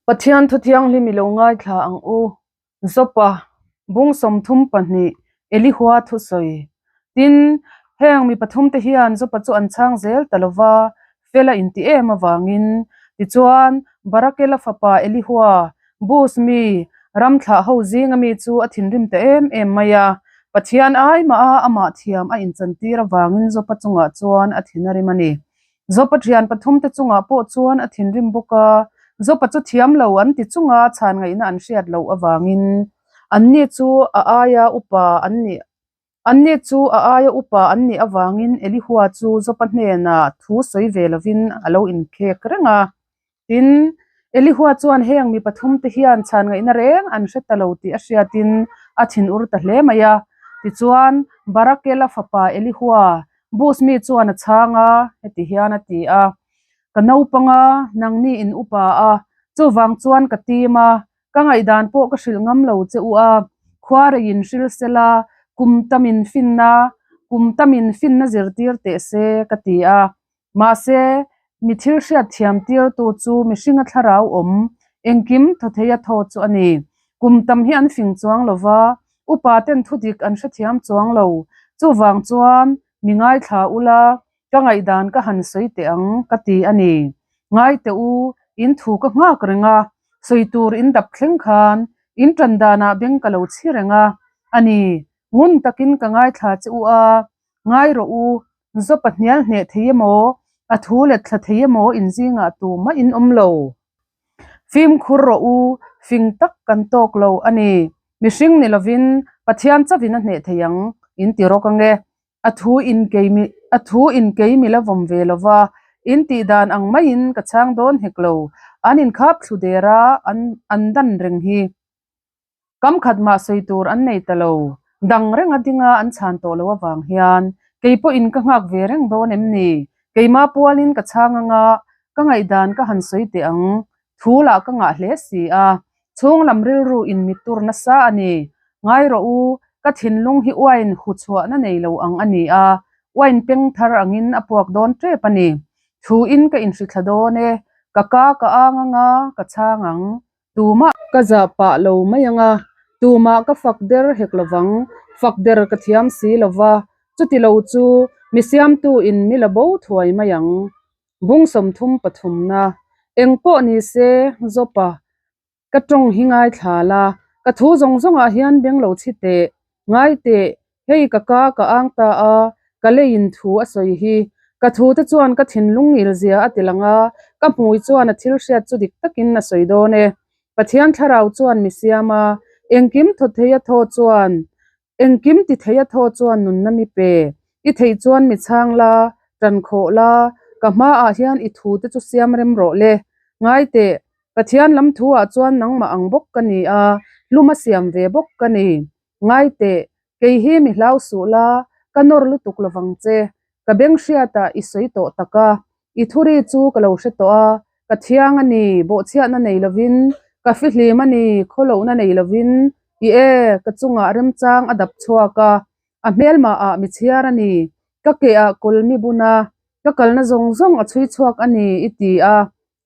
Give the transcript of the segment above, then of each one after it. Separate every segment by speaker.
Speaker 1: Pathian thu thianghlim i lo ngaithla ang u. Zopa, bung 32, Elihua thusawi. Tin, heng mi pathumte hian Zopa chu an chhang zel ta lo va, fel a inti em avangin. Tichuan, Barakela fapa Elihua, Bus mi, ram thlah ho zinga mi chu a thinrim ta em em mai a. Pathian ai mah a amah thiam a inchantir avangin Zopa chungah chuan a thin a rim a ni. Zopa thian pathumte chungah pawh chuan a thinrim bawk a, Zopa chu thiam lo an ti chunga chhan ngaihna an hriat loh avangin anni chu a aia upa an nih anni chu a aia upa an nih avangin Elihua chu Zopa hnenah thu sawi ve lovin a lo inkhek reng a. Tin, Elihua chuan heng mi pathumte hian chhan ngaihna reng an hre ta lo tih a hriatin a thinur ta hle mai a. Tichuan, Barakela fapa Elihua, Bus mi chuan a chhang a, heti hian a ti a, Ka naupang a, nangni in upa a, chuvang chuan ka tim a, ka ngaihdan pawh ka hrilh ngam lo che u a, khuareiin hril sela, kum tamin finna, kum tamin finna zirtir teh se, ka ti a. Mahse, mi thil hriat thiam tirtu chu mihringa thlarau awm, engkim thaw theia thaw chu a ni. Kum tam hi an fing chuang lo va, upa ten thudik an hrethiam chuang lo. Chuvang chuan, mi ngaithla ula, ka ngaihdan ka han sawi teh ang, ka ti a ni. Ngai teh u, in thu ka nghak reng a, sawi tur in dap thleng khan, in tan danah beng ka lo chhi reng a, a ni. Ngun takin ka ngaithla che u a, ngai rawh u, Zawpa hnial hneh thei emaw, a thu let thla thei emaw in zingah tumah in awm lo. Fimkhur rawh u, fing tak kan tawk lo a ni. Mihring ni lovin Pathian chauhin a hneh thei ang, in ti rawk ange. A thu in kei mi, a thu in kei mi la vawm ve lova, in tih dan ang maiin ka chhang dawn hek lo. An inkhap thlu der a, an an dan reng hi. Kam khat mah sawi tur an nei ta lo. Dang reng a ding a an chhan tawh lo avang hian kei pawhin ka nghak ve reng dawn em ni? Keimah pualin ka chhang anga ka ngaihdan ka han sawi teh ang. Thu lah ka ngah hle si a, chhung lam rilru in mit tur nasa a ni. Ngai rawh u, ka thinlung hi uain hu chhuahna nei lo ang a ni a, uain peng thar angin a puak dawn tep a ni. Thu in ka inhrithla dawn e, ka ka ka ang anga ka chhang ang. Tumah ka zah pah lo mai ang a, tumah ka fak der hek lo vang, fak der ka thiam si lo va, chuti lo chu mi siamtu in mi la bo thuai mai ang. Bung 33 na, Eng pawh ni se, Zawpa, ka tawng hi ngaithla la, ka thu zawng zawngah hian beng lo chhi teh, ngai teh, Hei ka ka ka ang ta a, ka leiin thu a sawi hi. Ka thu te chuan ka thinlung ngil zia a ti lang a, ka hmui chuan a thil hriat chu dik takin a sawi dawn e. Pathian thlarau chuan mi siam a, engkim thaw thei a thaw chuan, engkim ti thei a thaw chuan nunna mi pe. I theih chuan mi chhang la, tan khawh la, ka hmaah hian i thu te chu siam rem rawh le. Ngai teh, Pathian lam thu ah chuan nangmah ang bawk ka ni a, hlum a siam ve bawk ka ni. Ngai teh, kei hi mi hlau suh la, ka nawr lutuk lovang che. Ka beng hriatah i sawi tawh tak a, i thuri chu ka lo hre tawh a, ka thiang a ni, bawhchhiatna nei lovin, ka fihlim a ni, khawlohna nei lovin, i e, ka chungah remchang a dap chhuak a, a hmelmahah mi chhiar a ni, ka kehah kawl mi bun a, ka kalna zawng zawng a chhui chhuak a ni, i ti a.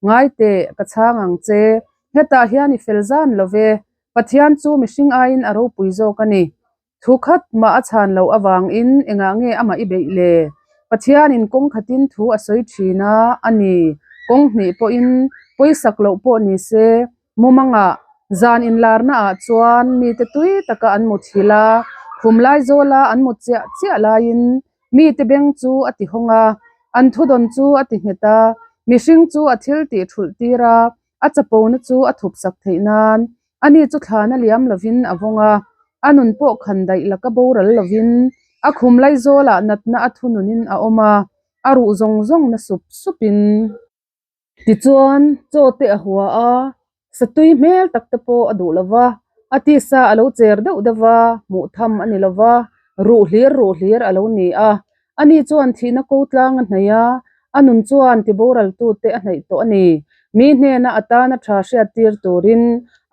Speaker 1: Ngai teh, ka chhang ang che. Hetah hian i fel zan lo ve. Pathian chu mihring aiin a ropui zawk a ni. Thu khat mah a chhan loh avangin engah nge amah i beih le? Pathianin kawng khatin thu a sawi thin a, a ni. Kawng hnih pawhin pawisak loh pawh ni se, mumangah, zan inlarnaah chuan mite tui taka an muthilh a, khum laizawla an mut chiah chiah laiin Mite beng chu a ti hawng a, an thudawn chu a ti nghet a, mihring chu a thil tih thulh tir a, a chapona chu a thup sak theih nan. Ani chu thlana liam lovin a vawng a, a nun pawh khan daih laka boral lovin a khum laizawlah natna a thununin a awm a, a ruh zawng zawng na sup supin. Tichuan, chaw te a hua a, satui hmel tak te pawh a duh lo va, a tisa a lo cher deuh deuh va, hmuh tham a ni lo va, ruh hlir ruh hlir a lo ni a. Ani chuan thihna ko tlang a hnaih a, a nun chuan tiboraltute a hnaih tawh a ni. Mi hnena a tana tha hriattir turin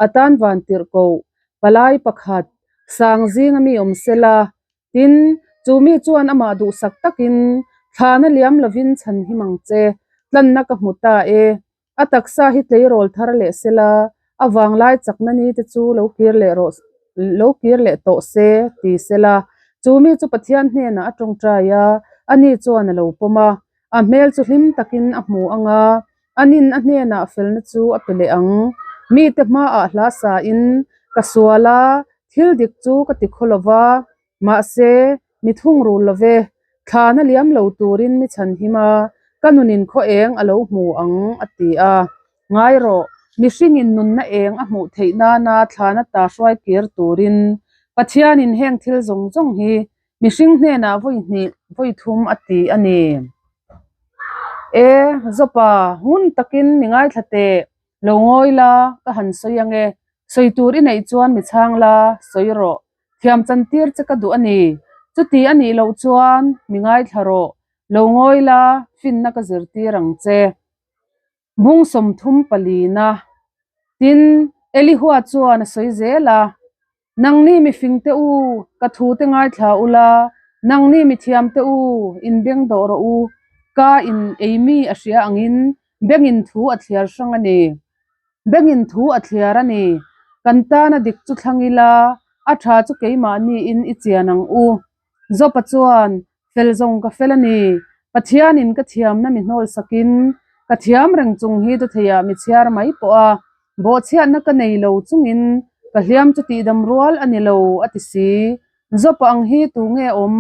Speaker 1: a tan van tirh koh palai pakhat sang zinga mi awm sela, Tin, chu mi chuan amah duhsak takin, Thlana liam lovin chhan him ang che, tlanna ka hmu ta e. A taksa hi tleirawl thar leh sela, a vanglai chakna ni te chu lo kir leh rawh lo kir leh tawh se ti sela. Chu mi chu Pathian hnenah a tawngtai a, ani chuan a lo pawm a. A hmel chu hlim takin a hmu ang a, anin a hnenah felna chu a pe leh ang. Mite hmaah hla sain, Ka sual a, thil dik chu ka ti khaw lo va, mahse, mi thungrul lo ve, thlana liam lo turin mi chhan him a, ka nunin khaw eng a lo hmu ang, a ti a. Ngai rawh, mihringin nunna eng a hmuh theih nana thlana ta hruai kir turin Pathianin heng thil zawng zawng hi Mihring hnenah vawi hnih, vawi thum a ti a ni. E, Zopa, ngun takin mi ngaithla teh, lo ngawi la, ka han sawi ang e. Sawi tur i neih chuan mi chhang la, sawi rawh. Thiam chantir che ka duh a ni. Chuti a nih loh chuan mi ngaithla rawh, lo ngawi la, finna ka zirtir ang che. Bung 30 palina. Tin, Elihua chuan a sawi zel a, Nangni mifingte u, ka thute ngaithla ula, nangni mithiamte u, inbeng dawh rawh u, ka in ei mi a hria angin bengin thu a thliar hrang a ni. Bengin thu a thliar a ni. Kan tana dik chu thlang ila, a tha chu keimahniin i chian ang u. Jopa chuan, Fel zawng ka fel a ni. Pathianin ka thiamna mi hnawl sakin, ka thiam reng chung hi dawtheiah mi chhiar mai pawh a, bawhchhiatna ka nei lo chungin ka hliam chu tihdam rual a ni lo, a ti si. Jopa ang hi tu nge awm?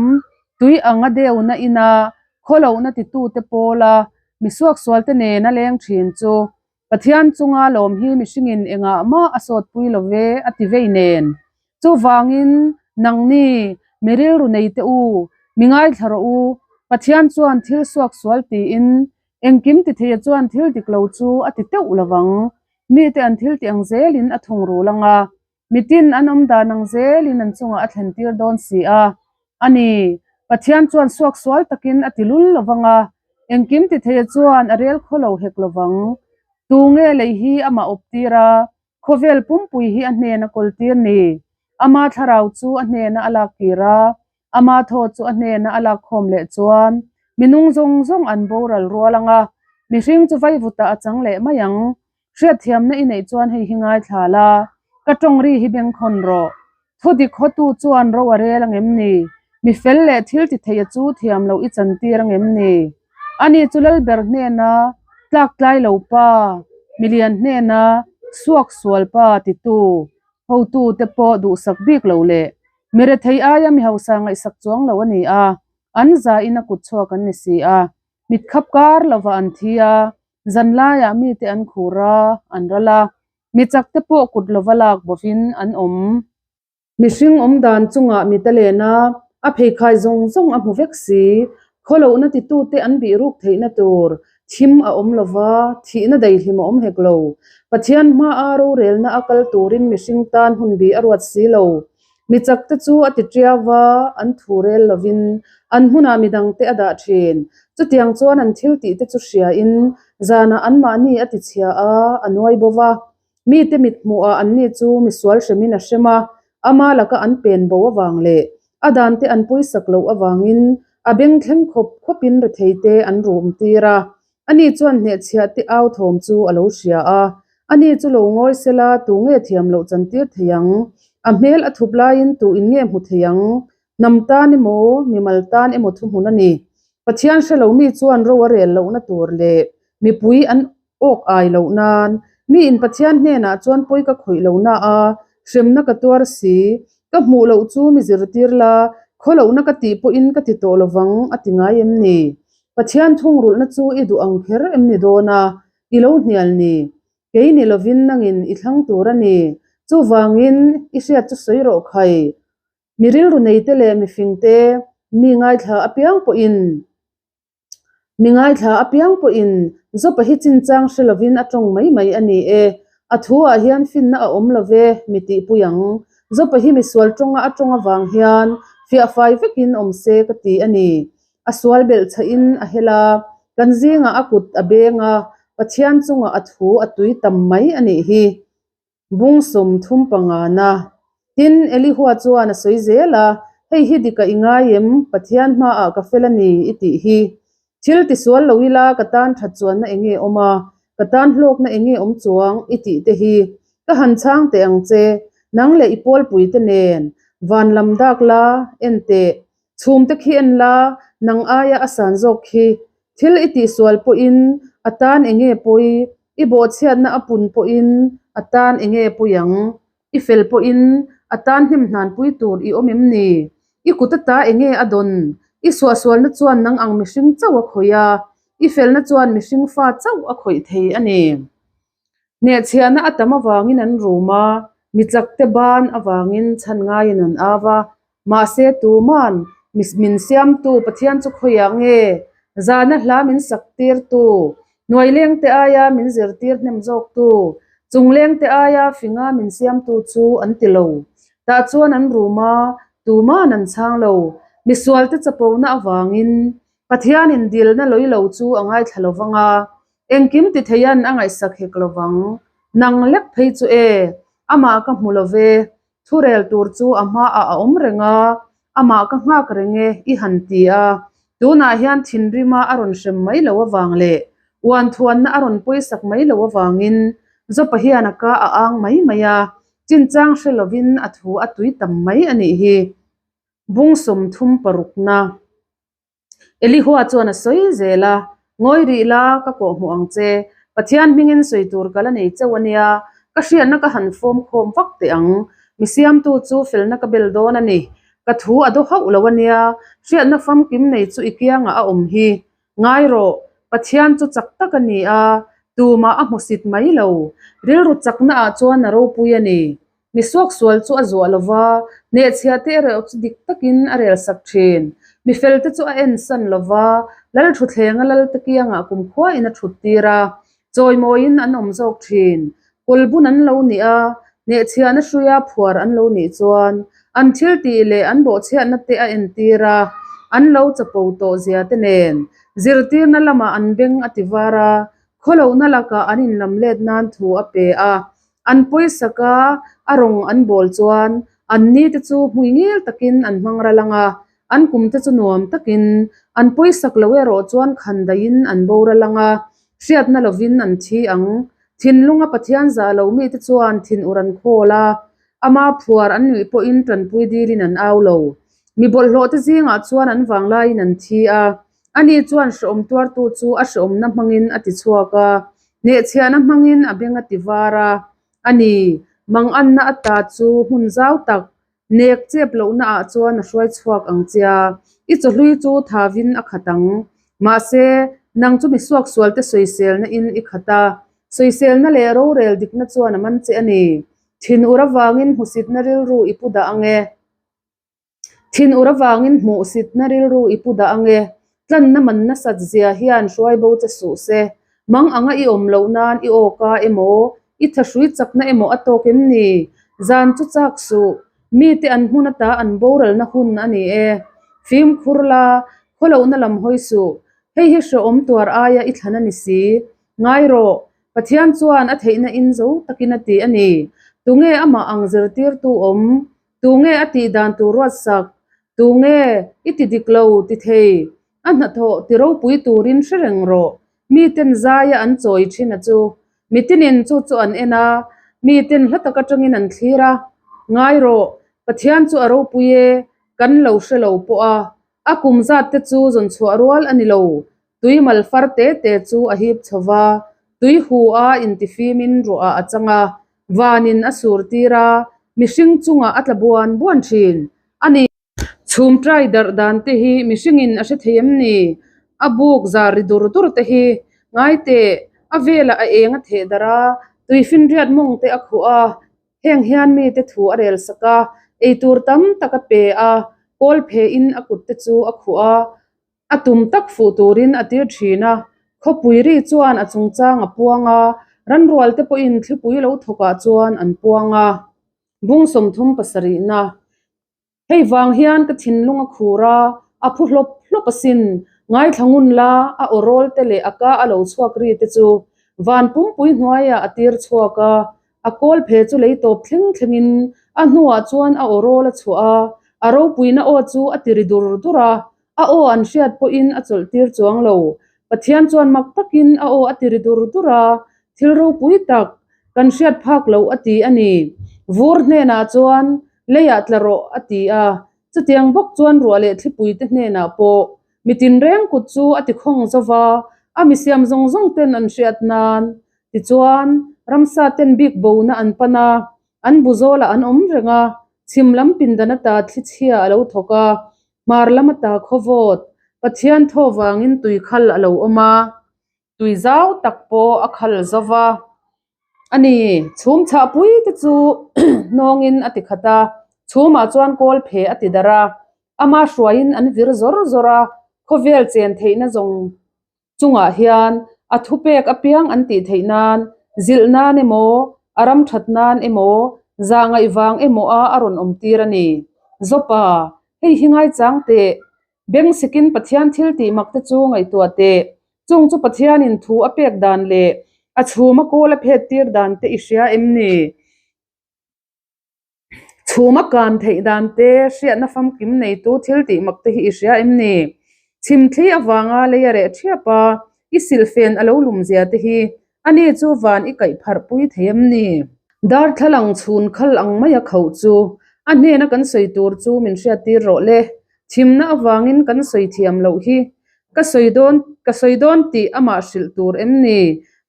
Speaker 1: Tui anga deuna ina khawlohna titute pawla mi suaksualte nena leng thin chu Pathian chunga lawm hi mihringin engah mah a sawtpui lo ve a ti vei nen. Chuvangin, nangni, mi rilru nei teh u, mi ngaithla rawh u, Pathian chuan thil suak sual tiin, engkim ti theia chuan thil dik lo chu a ti teuh lo vang. Mite an thil ti ang zelin a thungrul ang a, mitin an awm dan ang zelin an chungah a thlentir dawn si a. A ni, Pathian chuan suak sual takin a ti lul lo vang a, engkim ti theia chuan a rel khaw lo hek lo vang. Tu nge lei hi amah awp tir a, Khawvel pumpui hi a hnena kawltir ni. Ama thlarau chu a hnena a lak kir a, ama thaw chu a hnena a lak khawm leh chuan minung zawng zawng an boral rual ang a, mihring chu vaivutah a chang leh mai ang. Hriatthiamna i neih chuan hei hi ngaithla la, ka tawng ri hi bengkhawn rawh. Thudik hawtu chuan ro a rel ang em ni? Mi fel leh thil ti theia chu thiam loh i chantir ang em ni? Ani chu Lalber hnena tlak tlai lo pa, milian hnena suak sual pa titu hotute pawh duhsak bik lo leh mi rethei aia mi hausa ngaihsak chuang lo a ni a, an zain a kut chhuak an ni si a. Mitkhap kar lovah an thi a, zanlaiah mite an khur a, an ral a, mi chakte pawh kut lova lak bawhin an awm. Mihring awm dan chungah mit a len a, a pheikhai zawng zawng a hmu vek si. Khawlohna titute an bih ruk theihna tur thim a awm lo va, thihna daihlim a awm hek lo. Pathian hmaa rorelna a kal turin mihring tan hun bih a ruat si lo. Mi chakte chu a ti ṭiau va, an thu rel lovin an hmunah midangte a dah ṭhin. Chutiang chuan an thil tihte chu hriain zanah anmahni a ti chhia a, a nuai bo va. Mite mit hmuhah anni chu misual hremin a hrem a, ama laka an pen bo avang leh a dante an puisak loh avangin a beng thleng khawp khawpin retheite an rum tir a. Ani chuan hnehchhiah te au thawm chu a lo hria a, ani chu lo ngawi sela tu nge thiam loh chantir thei ang? A hmel a thup laiin tu in nge hmu thei ang? Hnam tan emaw, mimal tan emaw thuhmun a ni. Pathian hre lo mi chuan ro a rel lohna tur leh mipui an awk ai loh nan miin Pathian hnenah chuan pawi ka khawih lo na a, hremna ka tuar si, ka hmuh loh chu mi zirtir la, khaw lohna ka tih pawhin ka ti tawh lovang a ti ngai em ni? Pathian thungrulhna chu i duh ang kher em ni dawn a, i lo hnial ni? Kei ni lovin nangin i thlang tur a ni. Chuvangin i hriat chu sawi rawh khai. Mi rilru neite leh mifingte mi ngaithla apiang pawhin Mi ngaithla apiang pawhin Jopa hi chinchang hre lovin a tawng mai mai a ni e. A thuah hian finna a awm lo ve, mi tihpui ang. Jopa hi misual tawnga a tawng avang hian fiahfai vekin awm se ka ti a ni. A sual belh chhahin a hel a, kan zingah a kut a beng a, Pathian chungah a thu a tui tam mai a nih hi. Bung 35 na. Tin, Elihua chuan a sawi zel a, Hei hi dika i ngai em? Pathian hmaah ka fel a ni i tih hi. Thil tisual lo ila ka tan that chuanna eng nge awm a? Ka tan hlawkna eng nge awm chuang i tih te hi ka han chhang teh ang che, nang leh i pawlpui te nen van lam dak la, en teh, chhum te khi en la, nang aia a san zawk khi thil i tihsual pawhin a tan eng nge pawi, i bawhchhiatna a pun pawhin a tan eng nge pawi ang. I fel pawhin a tan hnem hnanpui tur i awm em ni? I kut ata eng nge a dawn? I suahsualna chuan nang ang mihring chauh a khawih a, i felna chuan mihring fa chauh a khawih thei a ni. Hnehchhiahna a tam avangin an rum a, mi chakte ban avangin chhan ngaiin an au a, Mahse tuman min siamtu Pathian chu khawiah nge zana hla min sak tirtu, hnuailengte aia min zirtir hnem zawktu, chunglengte aia finga min siamtu chu an ti lo. Tah chuan an rum a, tuman an chhang lo. Misualte chapona avangin Pathianin dilna lawi lo chu a ngaithla lo vang a, engkim ti theian a ngaihsak hek lo vang. Nang lek phei chu e, amah ka hmu lo ve, Thurel tur chu a hmaah a awm reng a, amah ka nghak reng e i han ti a. Tunah hian thinrima a rawn hrem mai lo avang leh uanthuanna a rawn pawisak mai lo avangin Jopa hian a ka a ang mai mai a, chinchang hre lovin a thu a tui tam mai a nih hi. Bung 36 na. Elihua chuan a sawi zel a, Ngawi rih la, ka kawh hmuh ang che. Pathian hmingin sawi tur ka la nei chauh a nia, ka hriatna ka han fawm khawm vak teh ang. Mi siamtu chu felna ka bel dawn a ni. Ka thu a daw hauh lo a nia, hriatna famkim nei chu i kiangah a awm hi. Ngai rawh, Pathian chu chak tak a ni a, tumah a hmusit mai lo. Rilru chaknaah chuan a ropui a ni. Mi suaksual chu a zuah lova, hnehchhiah te erawh chu dik takin a rel sak thin. Mi felte chu a ensan lova, lal thuthlenga lalte kiangah kumkhuain a thut tir a, chawimawiin an awm zawk thin. Kawlbun an lo nih a, hnehchhiahna hruia phuar an lo nih chuan an thil tih leh an bawhchhiatna te a entir a, an lo chapo tawh zia te nen zirtirna lamah an beng a ti var a, khawlohna lakah an inlam let nan thu a pe a. An pawisak a, a rawng an bawl chuan an ni te chu hmui ngil takin an hmang ral ang a, an kum te chu nuam takin an pawisak lo erawh chuan khan daihin an boral ang a, hriatna lovin an thi ang. Thinlunga Pathian zah lo mite chuan thinur an khawl a, ama phuar an nuih pawhin tanpui dilin an au lo. Mi bawlhhlawh te zingah chuan an vanglaiin an thi a, ani chuan hrehawm tuartu chu a hrehawmna hmangin a ti chhuak a, Hnehchhiahna hmangin a beng a ti var a, a ni, manganna ata chu hmun zau tak, nek chep lohna ah chuan a hruai chhuak ang che a, i chawhlui chu thavin a khat ang. Mahse, nang chu mi suaksualte sawiselna in i khat a, sawiselna leh rorel dikna chuan a man che a ni. Thinur avangin hmusitna rilru i pu dah ang e. Thinur avangin hmuhsitna rilru i pu dah ang e, tlanna man nasat zia hian hruai bo che suh se. Mang anga i awm loh nan i awka emaw, i thahrui chakna emaw a tawk em ni? Zan chu chak suh, mite an hmun ata an boralna hun a ni e. Fimkhur la, khawlohna lam hawi suh, hei hi hrehawm tuar aia i thlan a ni si. Ngai rawh, Pathian chuan a theihna in zo takin a ti a ni. Tunge amah ang zirtirtu awm? Tunge a tih dan tur ruatsak? Tunge i ti dik lo ti thei? A hnathawh ti ropui turin hre reng rawh. Miten zaia an chawi thin a chu. Mitinin chu chu an en a, miten hla tak atangin an thlir a. Ngai rawh, Pathian chu a ropui e, kan lo hre lo pawh a. A kum zat te chu zawn chhuah rual a ni lo. Tui mal far te te chu a hip chho va, tui hu a intifimin ruah a chang a, vanin a sur tir a, mihring chungah a tla buan buan thin a ni. Chhum trai darh dan te hi mihringin a hre thei em ni? A buk zar ri dur dur te hi ngai teh, a velah a eng a theh darh a, tuifinriat mawng te a khuh a, Heng hian mite thu a rel sak a, eitur tam tak a pe a, kawl phein a kut te chu a khuh a, a tum tak fuh turin a tir thin a. Khawpui ri chuan a chungchang a puang a, ranrual te pawhin thlipui lo thawkah chuan an puang a. Bung 37 na. Hei vang hian ka thinlung a khur a, a phu hlawp hlawp asin. Ngaithla ngun la, a aw rawl te leh a ka a lo chhuak ri te chu van pumpui hnuaiah a tir chhuak a, a kawl phe chu lei tawp thleng thlengin a hnuah chuan a aw rawl a chhuah a, a ropuina aw chu a ti ri dur dur a, a aw an hriat pawhin a chawlh tir chuang lo. Pathian chuan mak takin a aw a ti ri dur dur a. Thil ropui tak kan hriat phak loh a ti a ni. Vur hnenah chuan leiah tla rawh a ti a. Chutiang bawk chuan ruah leh thlipui te hnenah pawh mi tinreng kut chu a ti khawng zo va, a mi siam zawng zawng ten an hriat nan. Tichuan, ramsa ten bik bona an pan a, an bu zawlah an awm reng a, chhim lam pindan ata thli chhia a lo thawk a, hmar lam ata khaw vawt Pathian thaw vangin tui khal a lo awm a. Tui zau tak pawh a khal zo va a ni. Chhum chhah pui te chu hnawngin a ti khat a, chhumah chuan kawl phe a ti darh a, ama hruaiin an vir zawr zawr a, khawvel chen theihna zawng chungah hian a thupek apiang an tih theih nan, zilh nan emaw, a ram that nan emaw, zah ngaih vang emaw a a rawn awm tir a ni. Zopa, hei hi ngaichang teh Beng sikin Pathian thil tih mak te chu ngaihtuah teh. Chung chu Pathianin thu a pek dan leh a chhuma kawl a phet tir dan te i hria em ni? Chhuma kan theih dan te, hriatna famkim neitu thil tih mak te hi i hria em ni? Chhimthli avanga lei a reh thiap a, i silhfen a lo lum zia te hi ani chu van i kaih pharh pui thei em ni? Darthlalang chhun khal ang mai a khauh chu a hnena kan sawi tur chu min hriattir rawh le. Thimna avangin kan sawi thiam loh hi ka sawi dawn ka sawi dawn tih amah hrilh tur em ni?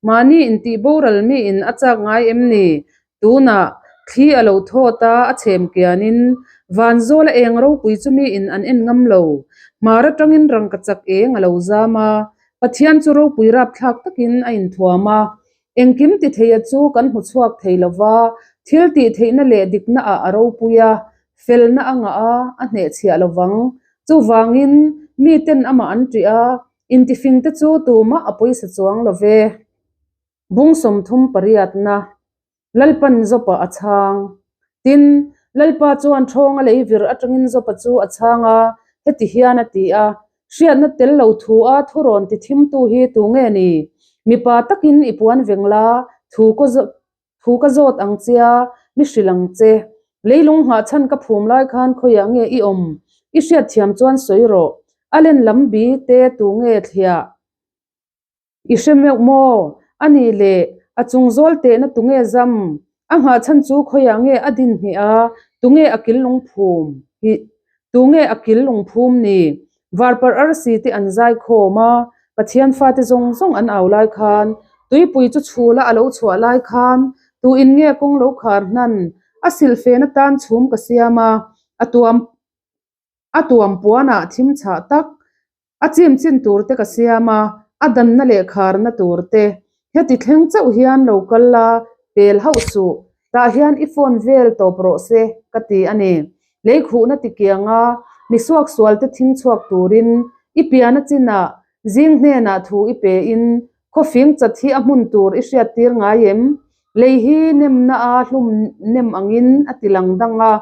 Speaker 1: Mahni intih boral miin a chak ngai em ni? Tunah thli a lo thawt a, a chhem kianin van zawl a eng ropui chu miin an en ngam lo. Hmar atangin rangkachak eng a lo zam a, Pathian chu ropui rapthlak takin a inthuam a. Engkim ti theia chu kan hmu chhuak thei lo va, thil tih theihna leh diknaah a ropui a, felna a ngah a, a hnehchhiah lo vang. Chuvangin, miten amah an ṭih a, intifingte chu tumah a pawisa chuang lo ve. Bung 38na Lalpan Jopa a chhang. Tin, Lalpa chuan ṭhawnga lei vir aṭangin Jopa chu a chhang a, heti hian a ti a, Hriatna tel lo thu a thurawn ti thimtu hi tu nge ni? Mipa takin i puan veng la, thu ka thu ka zawt ang chia, mi hrilh ang che. Leilung nghahchhan ka phum lai khan khawiah nge i awm? I hriatthiam chuan sawi rawh. A len lam bi te tu nge thliah? I hre meuh maw? A nih leh, a chung zawl tehna tunge zam? A nghahchhan chu khawiah nge a din hnih a, tunge a kil lungphum hi? Tunge a kil lungphum ni? Varparh arsi te an zai khawm a, Pathian fate zawng zawng an au lai khan, tuipui chu chhula a lo chhuah lai khan, tu in nge kawng lo khar hnan? A silhfen atan chhum ka siam a, a tuam A tuam puanah thim chhah tak, a chim chin tur te ka siam a, a danna leh kharna tur te. Heti thleng chauh hian lo kal la, pel hauh suh. Tah hian i phone vel tawp rawh se, ka ti a ni. Lei khuhna ti kianga mi suaksual te thing chhuak turin i pian a chinah zing hnenah thu i pe in khawfing chat hi a hmun tur i hriattir ngai em? Lei hi nemna a hlum nem angin a ti lang dang a,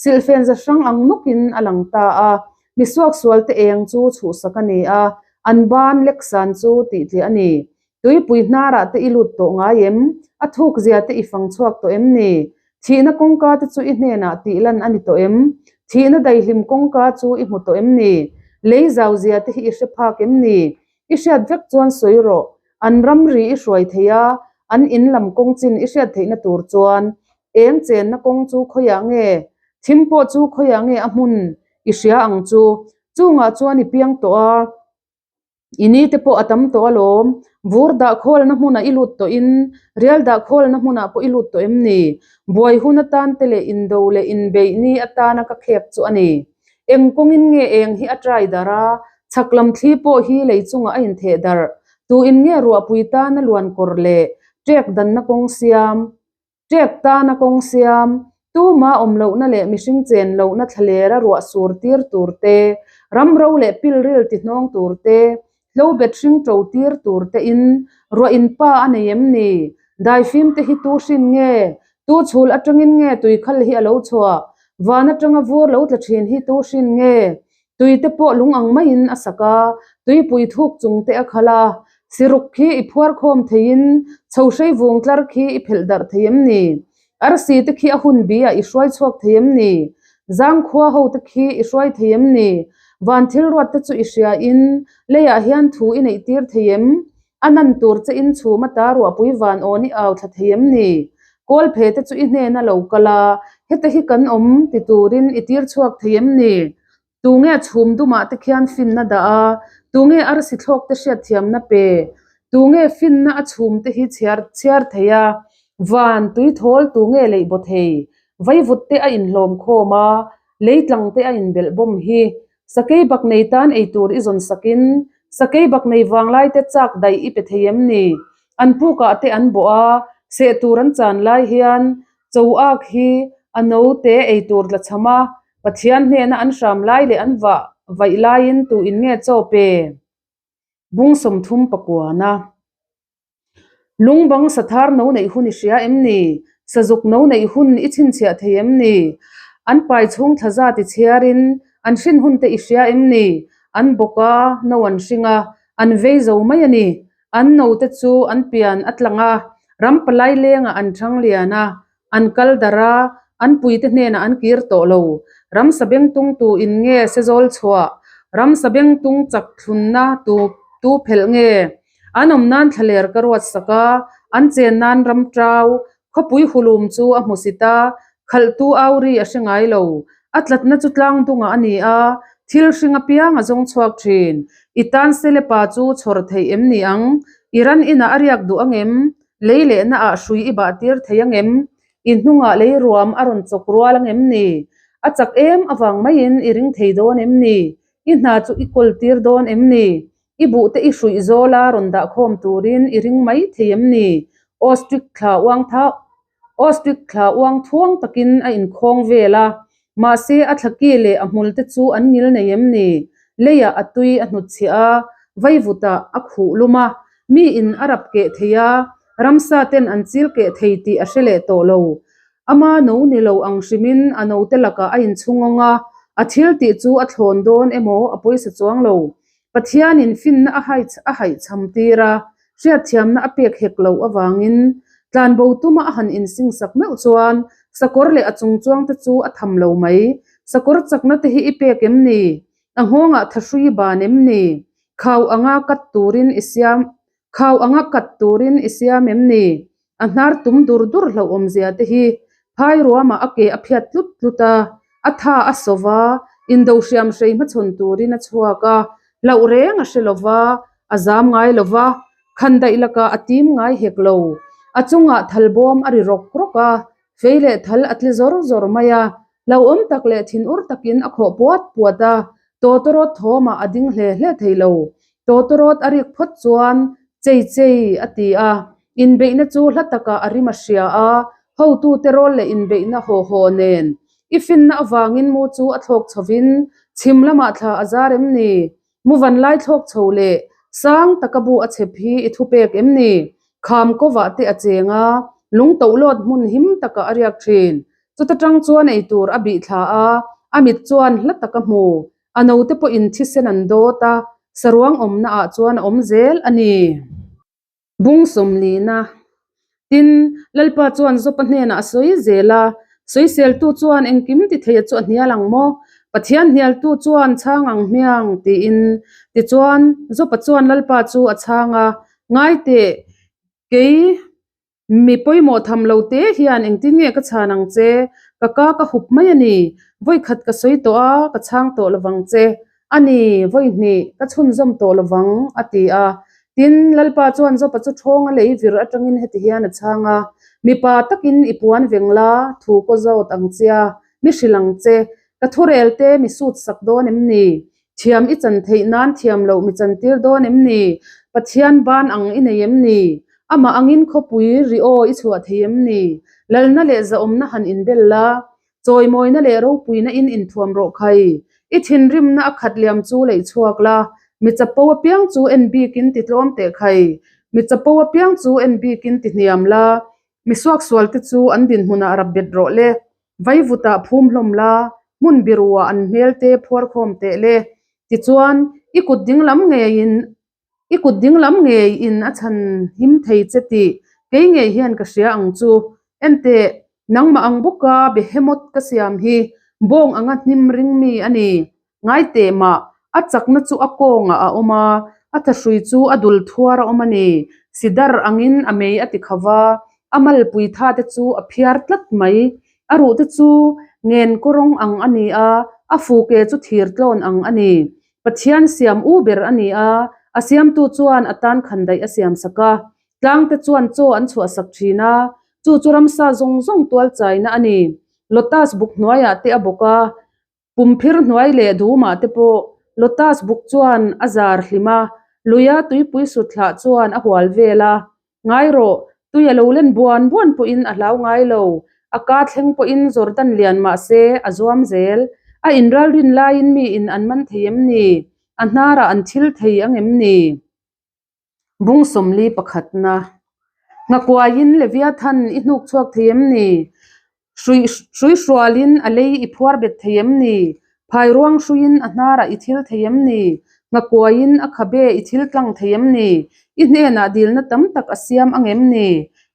Speaker 1: silhfen za hrang ang nawkin a lang ta a. Mi suaksualte eng chu chhuhsak a ni a, an ban leksan chu tihtliah a ni. Tuipui hnarah te i lut tawh ngai em? A thukzia te i fang chhuak tawh em ni? Thihna kawngka te chu i hnenah tih lan a ni tawh em? Thihna daihlim kawngka chu i hmu tawh em ni? Lei zauzia te hi i hre phak em ni? I hriat vek chuan sawi rawh, an ramri i hruai thei a, an in lam kawng chin i hriat theihna tur chuan eng chenna kawng chu khawiah nge, thim pawh chu khawiah nge a hmun i hria ang chu. Chungah chuan i piang tawh a, i ni te pawh a tam tawh alawm. Vur dah khawlna hmunah i lut tawhin, rial dah khawlna hmunah pawh i lut tawh em ni? Buai hun atan te leh indo leh inbeih ni atana ka khek chu a ni. Eng kawngin nge eng hi a trai darh a, chhak lam thli pawh hi lei chungah a intheh darh. Tuin nge ruahpui tana luan kawr leh ṭek danna kawng siam? Ṭek tana kawng siam, tuma awm lohna leh mihring chen lohna thlalera ruah sur tir tur te, ramro leh pilril ti hnawng tur te, hlo bet hring ṭo tir tur te in ruah in pa a nei em ni? Daifim te hi tu hrin nge? Tu chhul atangin nge tui khal hi a lo chhuah? Van atanga vur lo tla thin hi tu hrin nge? Tui te pawh lung ang maiin a sak a, tuipui thuk chung te a khal a. Siruk khi i phuar khawm theiin chho hrei vung tlar khi i phelh darh thei em ni? Arsi te khi a hun bi ah i hruai chhuak thei em ni? Zangkhua ho te khi i hruai thei em ni? Van thil ruat te chu i hria in leiah hian thu i neih tir thei em? A nan tur che in chhum ata ruahpui van awn i au thla thei em ni? Kawl phe te chu i hnena lo kal a, heta hi kan awm ti turin i tir chhuak thei em ni? Tunge chhum dumah te khian finna dah a, tunge arsi thlawk te hriatthiamna pe? Tunge finna a chhum te hi chhiar chhiar thei a, van tuithawl tunge leih baw thei? Vaivut te a inhlawm khawm a, leitlang te a inbelh bawm hi. Sakei bak nei tan ei tur i zawn sakin, sakei bak nei vanglai te chak daih i pe thei em ni? An pukah te an bawh a, seh tur an chan lai hian cho ak hi a no te ei tur tla chham a, Pathian hnena an hram lai leh an vah vaih laiin tu in nge chaw pe? Bung 30 pakuana. Lungbang sathar no neih hun i hria em ni? Sazuk no neih hun i chhinchhiah thei em ni? An pai chhung thla zat i chhiarin an hrin hun te i hria em ni? An bawk a, no an hring a, an vei zo mai a ni. An no te chu an pian a tlang a, ram palai lengah an thang lian a, an kal darh a, an puite hnenah an kir tawh lo. Ramsa bengtung tu in nge sezawl chhuah? Ramsa bengtung chak thlunna tu tu phelh nge? An awm nan thlaler ka ruat sak a, an chen nan ram tau, khawpui hulum chu a hmu sit a, khalhtu au ri a hre ngai lo. A tlatna chu tlang dungah a ni a, thil hring apiang a zawng chhuak thin. I tan selepa chu chhawr theih em ni ang? I ran inah a riak duh angem? Lei lehna ah hrui i bah tir thei angem? I hnungah lei ruam a rawn chawk rual angem ni? A chak em avang maiin i ring thei dawn em ni? I hna chu i kawl tir dawn em ni? I buh te i hruih zawl a rawn dah khawm turin i ring mai thei em ni? Ostrich thla uang tha Ostrich thla uang thuang takin a inkhawng vel a, mahse a thlaki leh a hmul te chu an ngil nei em ni? Leiah a tui a hnutchhiah a, vaivutah a khuh lum a, mi in a rap keh thei a, ramsa ten an chil keh thei tih a hre leh tawh lo. Ama no ni lo ang hrimin a note lakah a inchhungawng a, a thil tih chu a thlawn dawn emaw a pawisa chuang lo. Pathianin finna a haih a haihcham tir a, hriatthiamna a pek hek loh avangin tlanbo tuma a han insingsak meuh chuan sakawr leh a chungchuangte chu a tham lo mai. Sakawr chakna te hi i pek em ni? A nghawngah thahrui ban em ni? Khau anga kat turin i siam Khau anga kat turin i siam em ni? A hnar tum dur dur hlauhawmzia te hi phai ruamah a ke a phiat tlut tlut a, a tha a sawv a, indo hriam hrei hmachhawn turin a chhuak a, hlauh reng a hre lova, a zam ngai lova, khandaih lakah a tim ngai hek lo. A chungah thal bawm a ri rawk rawk a, fei leh thal a tli zawr zawr mai a, hlauhawm tak leh thinur takin a khawh puat puat a, tawtawrawt thawmah a ding hle hle thei lo. Tawtawrawt a rik phawt chuan chei chei a ti a, inbeihna chu hla takah a rim a hria a, hotute rawl leh inbeihna haw haw nen i finna avangin mu chu a thlawk chhovin chhim lamah thla a zar em ni? Mu van lai thlawk chho leh sang taka bu a chhep hi i thupek em ni? Kham kovah te a cheng a, lung tohlawt hmun him takah a riak thin. Chuta tang chuan eitur a bih thla a, a mit chuan hla tak a hmu. A note pawhin thisen an dawt a, saruang awmna ah chuan a awm zel a ni. Bung sawmlina. Tin, Lalpa chuan Jopa hnenah a sawi zel a, Sawiseltu chuan engkim ti theia chu a hnial ang maw? Pathian hnialtu chuan chhang ang hmiang, tiin. Tichuan, Jopa chuan Lalpa chu a chhang a, Ngai teh, kei Mi pawimawh tham lo te hian engtin nge ka chhan ang che? Ka ka ka hup mai a ni. Vawi khat ka sawi tawh a, ka chhang tawh lovang che. A ni, vawi hnih, ka chhunzawm tawh lovang, a ti a. Tin, Lalpa chuan Jopa chu ṭhawng a lei vir aṭangin heti hian a chhang a, Mipa takin i puan veng la, thu kaw zawt ang chia, mi hrilh ang che. Ka thurel te mi sut sak dawn em ni? Thiam i chan theih nan thiam loh mi chan tir dawn em ni? Pathian ban ang i nei em ni? Amah angin khawpui ri aw i chhuah thei em ni? Lalna leh zahawmna han inbel la, chawimawina leh ropuina in inthuam rawh khai. I thinrimna a khat liam chu leih chhuak la, mi chapo apiang chu en bikin ti tlawm teh khai. Mi chapo apiang chu en bikin ti hniam la, mi suaksualte chu an dinhmunah rap bet rawh le. Vaivutah phum hlawm la, hmun biruah an hmel te phuar khawm teh le. Tichuan, i kut dinglam ngeiin i kut dinglam ngeiin a chhan him thei che tih kei ngei hian ka hria ang chu. Enteh, nangmah ang bawka Behemoth ka siam hi bawng anga hnim ring mi a ni. Ngai teh mah, a chakna chu a kawngah a awm a, A thahrui chu a dul thuar a awm a ni. Sidar angin a mei a ti kho va, a malpui tha te chu a phiar tlat mai. A ruh te chu ngen kawrawng ang a ni a, a fuke chu thir tlawn ang a ni. Pathian siam u ber a ni a, a siamtu chuan a tan khandaih a siam sak a. Tlang te chuan chaw an chhuah sak thin a, chu chu ramsa zawng zawng tual chaina a ni. Lotus buk hnuaiah te a bawk a, Pumphir hnuai leh dumah te pawh Lotus buk chuan a zar hlim a, luia tuipui sut thlah chuan a hual vel a. Ngai rawh, tui a lo len buan buan pawhin a hlau ngai lo, a ka thleng pawhin Jordan lian mah se a zuam zel. A inralrin laiin miin an man thei em ni? A hnarah an thil thei ang em ni? Bung 40 pakhatna. Nghakuaiin Leviathan i hnuk chhuak thei em ni? Hrui hrui hrualin a lei i phuar bet thei em ni? Phai ruang hruiin a hnarah i thil thei em ni? Nghakuaiin a khabe i thil tlang thei em ni? I hnenah dilna tam tak a siam ang em ni?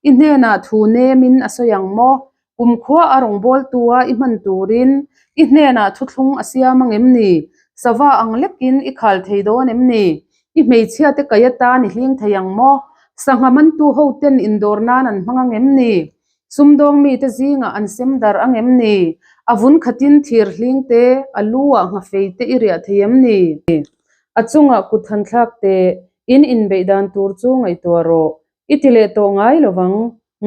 Speaker 1: I hnenah thu nemin a sawi ang maw? Kumkhua a rawngbawltua i hman turin i hnenah thuthlung a siam ang em ni? Sava ang lekin i khal thei dawn em ni? I hmeichhia te kai atan i hling thei ang maw? Sangha mantu ho ten indawr nan an hmang ang em ni? Sumdawng mite zingah an sem dar ang em ni? A vun khatin thir hling te, a lu ah nghafei te i riah thei em ni? A chungah kut han thlak teh, in inbeih dan tur chu ngaihtuah rawh. I ti leh tawh ngai lo vang.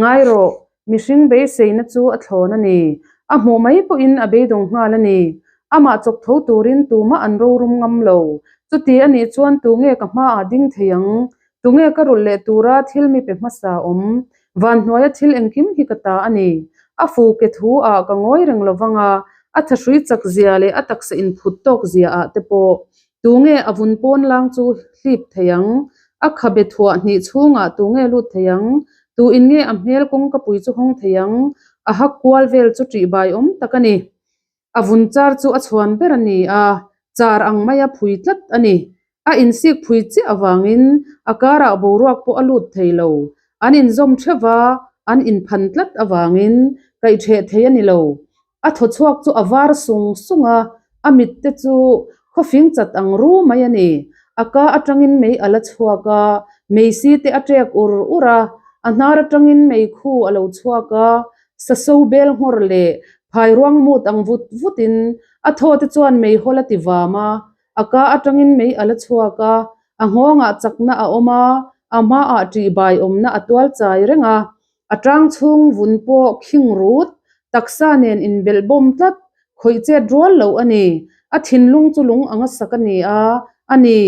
Speaker 1: Ngai rawh, mihring beiseina chu a thlawn a ni. A hmuh mai pawhin a beidawng nghal a ni. Amah chawk tho turin tumah an rorum ngam lo. Chuti a nih chuan tunge ka hmaah ding thei ang? Tunge ka rulh leh tura thil mi pe hmasa awm? Van hnuaia thil engkim hi ka ta a ni. A fu ke thu ah ka ngawi reng lo vang a, a thahrui chak zia leh a taksa inphut tawk zia ah te pawh Tunge a vun pawn lang chu hlip thei ang? A khabe thuah hnih chhungah tunge lut thei ang? Tu in nge a hmel kawngka pui chu hawng thei ang? A hak kual vel chu ṭih bai awm tak a ni. A vun char chu a chhuan ber a ni a, char ang maia phui tlat a ni. A insik phui chiah avangin a karah boruak pawh a lut thei lo. An inzawm theuh va, an inphan tlat avangin kaihṭheh thei a ni lo. A thaw chhuak chu a var sung sung a, a mit te chu khawfing chat ang ru mai a ni. A ka atangin mei a la chhuak a, meisi te a ṭek ur ur a, a hnar atangin mei khu a lo chhuak a, saso bel nghawr leh phai ruang mut ang vut vutin a thaw te chuan meihawl a ti vam a, a ka atangin mei a la chhuak a, a nghawngah chakna a awm a, a hmaah ṭihbai awmna a tual chai reng a. A tang chhung vun pawh khing rut, taksa nen inbelh bawm tlat, khawih chet rual loh a ni. A thinlung chu lung anga sak a ni a, a ni,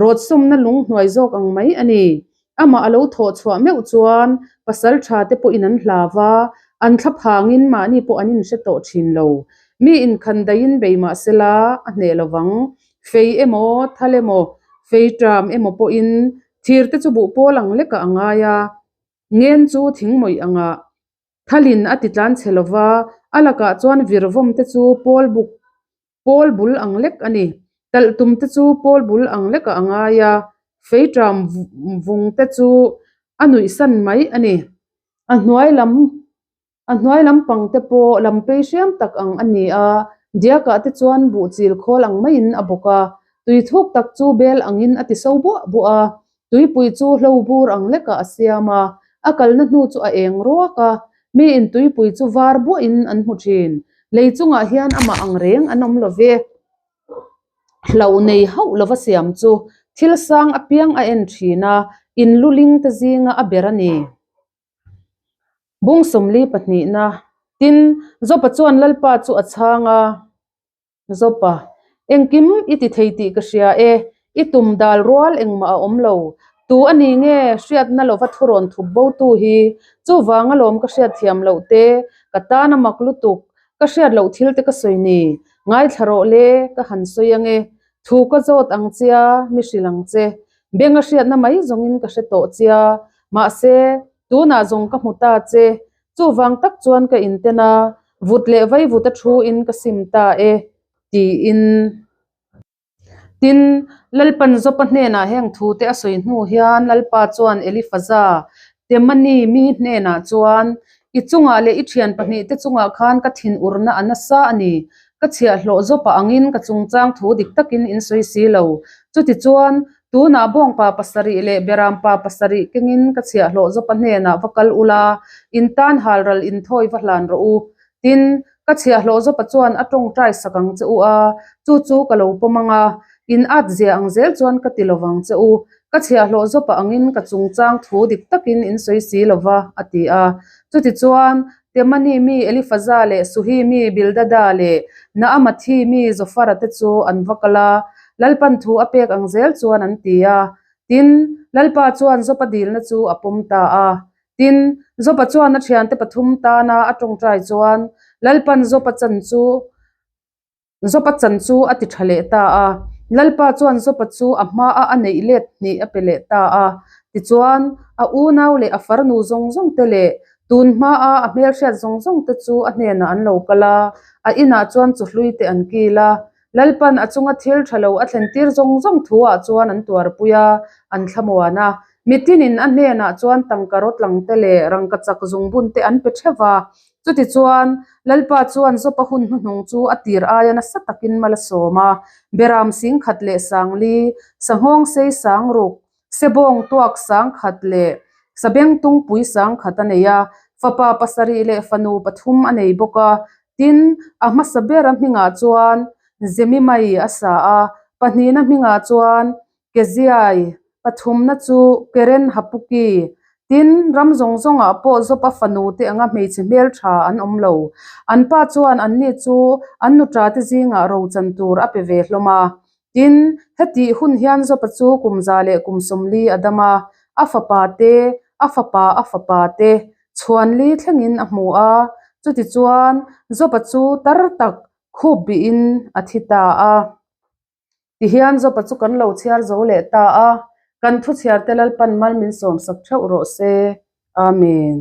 Speaker 1: rawtsawmna lung hnuai zawk ang mai a ni. Amah a lo thawh chhuah meuh chuan pasal tha te pawhin an hlau va, an thla phangin mahni pawh an inhre tawh thin lo. Mi inkhan daihin bei mah sela a hneh lo vang. Fei emaw, thal emaw, fei ṭam emaw pawhin thir te chu buh pawl ang lekah a ngai a. Ngen chu thing mawih angah thalin a ti tlan chhe lova, a lakah chuan virvawm te chu pawl buk pawl bul ang lek a ni. Talh tum te chu pawl bul ang lekah a ngai a, feiṭam vung te chu a nuih san mai a ni. A hnuai lam A hnuai lampang te pawh lam pei hriam tak ang a ni a, diakah te chuan buh chil khawl ang maiin a bawk a, tui thuk tak chu bel angin a ti so buah buah a, tuipui chu hlo bur ang lekah a siam a, a kalna hnu chu a eng ruak a, miin tuipui chu var buahin an hmu thin. Lei chungah hian amah ang reng an awm lo ve. Hlauh nei hauh lova siam chu thil sang apiang a en thin a, in luling te zinga a ber a ni. Bung 40 pahnihna. Tin, Jopa chuan Lalpa chu a chhang a, Jopa, engkim i ti thei tih ka hria e, i tum dal rual engmah a awm lo. Tu a ni nge hriatna lova thurawn thup botu hi? Chuvang alawm ka hriatthiam loh te, ka tan a mak lutuk, ka hriat loh thil te ka sawi ni. Ngaithla rawh le, ka han sawi ange. Thu ka zawt ang chia, mi hrilh ang che. Benga hriatna mai zawngin ka hre tawh chia, mahse, tunah zawng ka hmu ta che. Chuvang tak chuan ka inten a, vut leh vaivut a thuin ka sim ta e, tiin. Tin, Lalpan Jopa hnenah heng thute a sawi hnu hian Lalpa chuan Elifaza, Temani mi hnenah chuan, I chungah leh i thian pahnihte chungah khan ka thinurna a nasa a ni. Ka chhiahhlawh Jopa angin ka chungchang thu dik takin in sawi si lo. Chutichuan. Tunah bawngpa pasarih leh berampa pasarih kengin ka chhiahhlawh Jopa hnenah va kal ula, in tan halral inthawi va hlan rawh u. Tin, ka chhiahhlawh Jopa chuan a tawngtai sak ang che u a, chu chu ka lo pawm ang a, in at zia ang zel chuan ka ti lovang che u. Ka chhiahhlawh Jopa angin ka chungchang thu dik takin in sawi si lova, a ti a. Chutichuan, Temani mi Elifaza leh Suhi mi Bildada leh Naamathi mi Zofara te chu an va kal a, Lalpan thu a pek ang zel chuan an ti a. Tin, Lalpa chuan Jopa dilna chu a pawm ta a. Tin, Jopa chuan a thiante pathum tana a tawngtai chuan Lalpan Jopa chan chu Jopa chan chu a ti tha leh ta a. Lalpa chuan Jopa chu a hmaa a neih let hnih a pe leh ta a. Tichuan, a unau leh a farnu zawng zawng te leh tun hmaa a hmelhriat zawng zawng te chu a hnenah an lo kal a, a inah chuan chawhlui te an kil a. Lalpan a chunga thil tha lo a thlen tir zawng zawng thuah chuan an tuarpui a, an thlamuan a. Mitinin a hnenah chuan tangka rawtlang te leh rangkachak zungbun te an pe theuh va. Chutichuan, Lalpa chuan Jopa hun hnuhnung chu a tir aia nasa takin mal a sawm a, Beram singkhat leh sangli, sanghawng sei sangruk, sebawng tuak sangkhat leh sabengtungpui sangkhat a nei a, fapa pasarih leh fanu pathum a nei bawk a. Tin, a hmasa bera hmingah chuan Zemimai a sa a, pahnihna hmingah chuan Keziai, pathumna chu Keren Hapuki. Tin, ram zawng zawngah pawh Jopa fanu te anga hmeichhe hmeltha an awm lo. An pa chuan anni chu an nuṭa te zingah rochan tur a pe ve hlawm a. Tin, hetih hun hian Jopa chu kum za leh kum sawmli a dam a, a fapa te, a fapa a fapa te chhuanli thlengin a hmu a. Chutichuan, Jopa chu tar tak khup bihin a thi ta a. Tihian Jopa chu kan lo chhiar zo leh ta a, kan thu chhiarte Lalpan mal min sawmsak theuh rawh se. Amen.